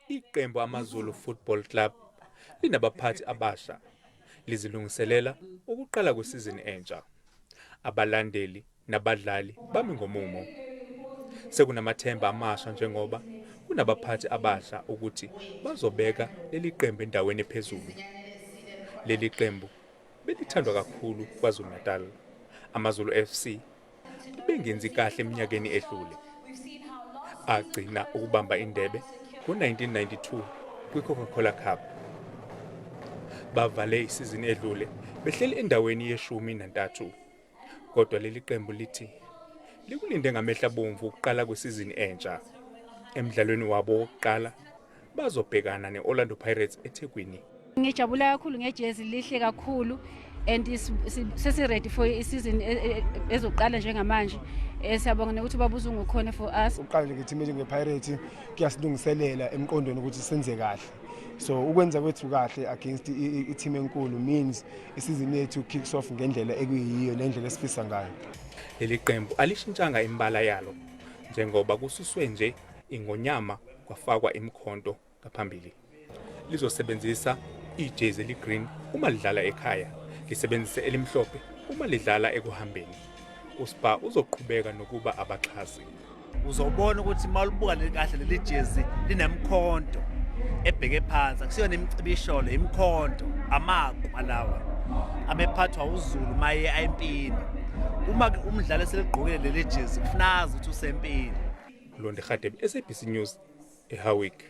Iqembu AmaZulu Football Club linabaphathi abasha lizilungiselela ukuqala kwesizini entsha. Abalandeli nabadlali bami ngomumo. Sekunamathemba amasha njengoba kunabaphathi abasha ukuthi bazobeka leli qembu endaweni ephezulu. Leli qembu belithandwa kakhulu KwaZulu-Natal. AmaZulu FC abengenzi kahle eminyakeni edlule. Agcina ukubamba indebe ngo-1992 kwi-Coca-Cola Cup. Bavale isizini edlule behleli endaweni yeshumi nantathu. Kodwa leli qembu lithi likulinde ngamehla abomvu ukuqala kwesizini entsha. Emdlalweni wabo wokuqala bazobhekana ne-Orlando Pirates eThekwini. Ngijabula kakhulu ngejezi, lihle kakhulu and sesi-ready for isizini ezoqala njengamanje. Siyabonga nokuthi ubaba uZungu khona for us. Uqala nje nge-team enjenge-Pirate kuyasilungiselela emqondweni ukuthi senze kahle, so ukwenza kwethu kahle against i-team enkulu means isizini yethu kicks off ngendlela ekuyiyo nendlela esifisa ngayo. Leli qembu alishintshanga imbala yalo njengoba kususwe nje ingonyama kwafakwa imikhonto ngaphambili. Lizosebenzisa ijezi eli-green uma lidlala ekhaya, lisebenzise elimhlophe uma lidlala ekuhambeni. USpar uzoqhubeka nokuba abaxhasi. Uzobona ukuthi uma ulibuka kahle leli jezi linemkhonto ebheke phansi, akusiyona imicibisholo, imikhonto, amaqwa lawa abephathwa uZulu maye empini. Uma umdlali eseligqokile leli jezi kufuna azi ukuthi usempini. Londi Hadebe, SABC News, eHowick.